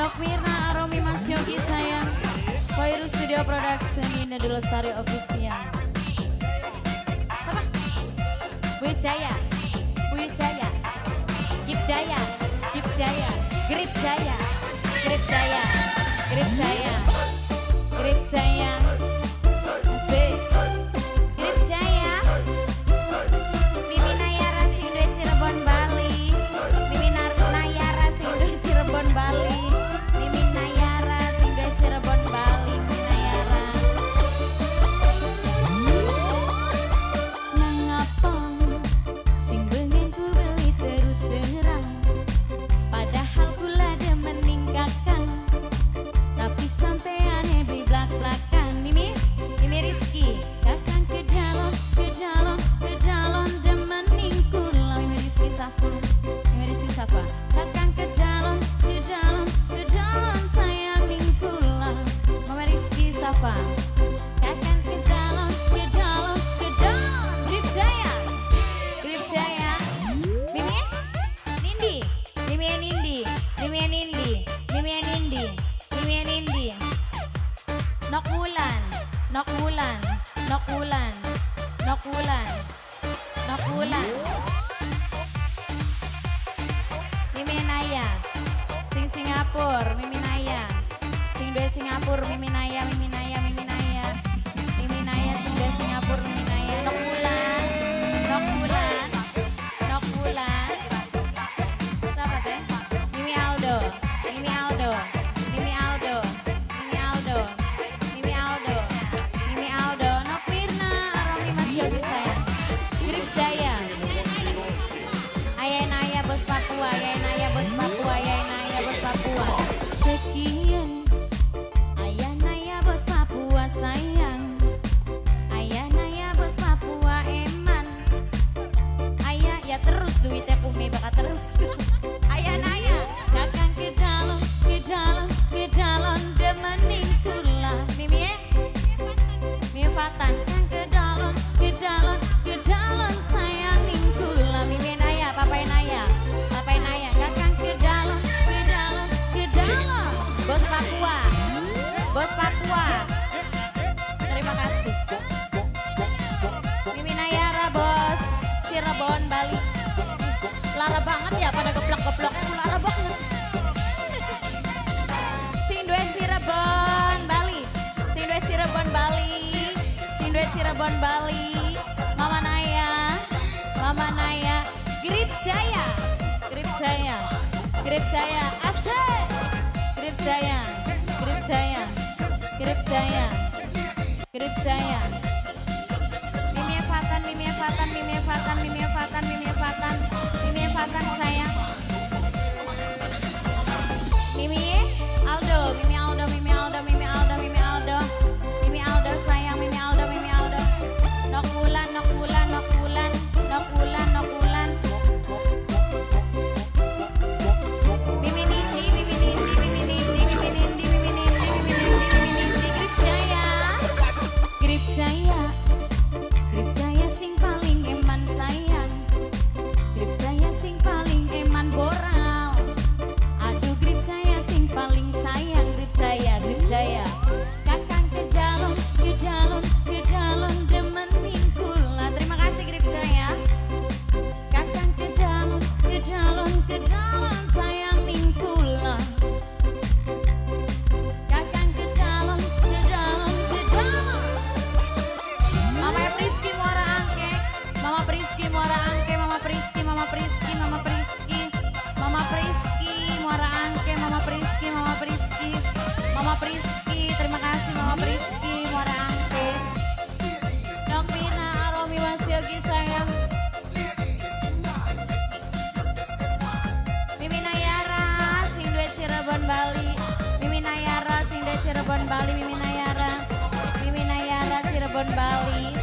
Nok Mirna Aromi Mas Yogi sayang. Koiru Studio Production ini Lestari Official. Siapa? Buyut Jaya, Buyut Jaya, Gip Jaya, Gip Jaya, Grip Jaya, Grip Jaya, Grip Jaya, Grip Jaya, asik, Grip Jaya, Mimi Nayara sing duwe Cirebon Bali. Mimi Nayara sing duwe Cirebon Bali. Mimi Nayara sing duwe Cirebon Bali. Mimi Nayara. Mengapa sing bengen ku beli terus terang, padahal kula demen ning kakang, tapi sampeane beli blak-blakan. Mimi, Mimi Rizky. Kakang kedalon, kedalon, kedalon demen ning kula. Mimi Rizky sapa? Mimi Rizky sapa? Kakang kedalon, kedalon, kedalon sayang ning kula. Mama Rizky sapa? Kakang kedalon, kedalon, kedalon. Grip Jaya, Grip Jaya. Mimi Nindi. Mimi Nindi. Mimi Nindi. Mimi Nindi. Mimi Nindi. Nok Wulan. Nok Wulan. Nok Wulan. Nok Wulan. Nok Wulan. Mimi Naya. Sing Singapura, Mimi Naya. Sing duwe Singapura, Mimi Naya, Mimi Naya, Mimi Naya. Mimi Naya sing duwe Singapura, Mimi Naya. Nok Wulan, Nok Wulan, Nok Wulan. Siapa teh? Mimi Aldo. Mimi Aldo. Mimi Aldo. Mimi Aldo. Mimi Aldo. Mimi Aldo. Nok Mirna, Romi Mas Yogi sayang. Grip Jaya. Ayah Naya bos Papua, Ayah Naya bos Papua, Ayah Naya bos Papua. Sekian Ayah Naya bos Papua sayang. Ayah Naya bos Papua eman. Ayah ya terus duitnya Umi bakal terus. Ayah Naya. Kakang kedalon, kedalon, kedalon demening kula. Mimi Mimi Fatan. Kakang kedalon, kedalon, kedalon sayang ning kula. Mimi Naya, Papa Naya. Papa Naya. Kakang kedalon, kedalon, kedalon. Bos Papua. Bos Papua. Terima kasih. Mimi Nayara bos Cirebon Bali. Lara banget ya pada geplok-geploknya, lara banget. Sing duwe Cirebon Bali. Sing duwe Cirebon Bali. Sing duwe Cirebon Bali. Mama Naya, Mama Naya, Grip Jaya. Grip Jaya, Grip Jaya, asik. Grip Jaya, Grip Jaya, Grip Jaya, Grip Jaya. Mimi Fatan, Mimi Fatan, Mimi Fatan, Mimi Fatan, Mimi Fatan, Mimi Fatan sayang. Mimi Aldo, Mimi Aldo, Mimi Aldo, Mimi Aldo, Mimi Aldo, Mimi Aldo sayang, Mimi Aldo, Mimi Aldo. Nok Wulan, Nok Wulan, Nok Wulan, Nok Wulan, Nok Wulan. Mimi Nindi, Mimi Nindi, Mimi Nindi, Mimi Nindi, Mimi Nindi, Mimi Nindi, Mimi Nindi, Grip Jaya. Grip Jaya, Grip Jaya sing paling eman sayang. Grip Jaya sing paling eman boral. Aduh Grip Jaya sing paling sayang. Grip Jaya, Grip Jaya. Kakang kedalon, kedalon, kedalon demen ning kula. Terima kasih Grip Jaya. Kakang kedalon, kedalon, kedalon sayang ning kula. Kakang kedalon, kedalon, kedalon. Mama Priski Muara Angke, Mama Priski Muara Angke, Mama Priski, Mama Priski, Mama Priski, Mama Priski Muara Angke, Mama Priski, Mama Priski, Mama Priski, terima kasih Mama Priski Muara Angke. Nok Mirna Aromi Mas Yogi sayang. Mimi Nayara sing duwe Cirebon Bali. Mimi Nayara sing duwe Cirebon Bali, Mimi Nayara. Mimi Nayara Cirebon Bali.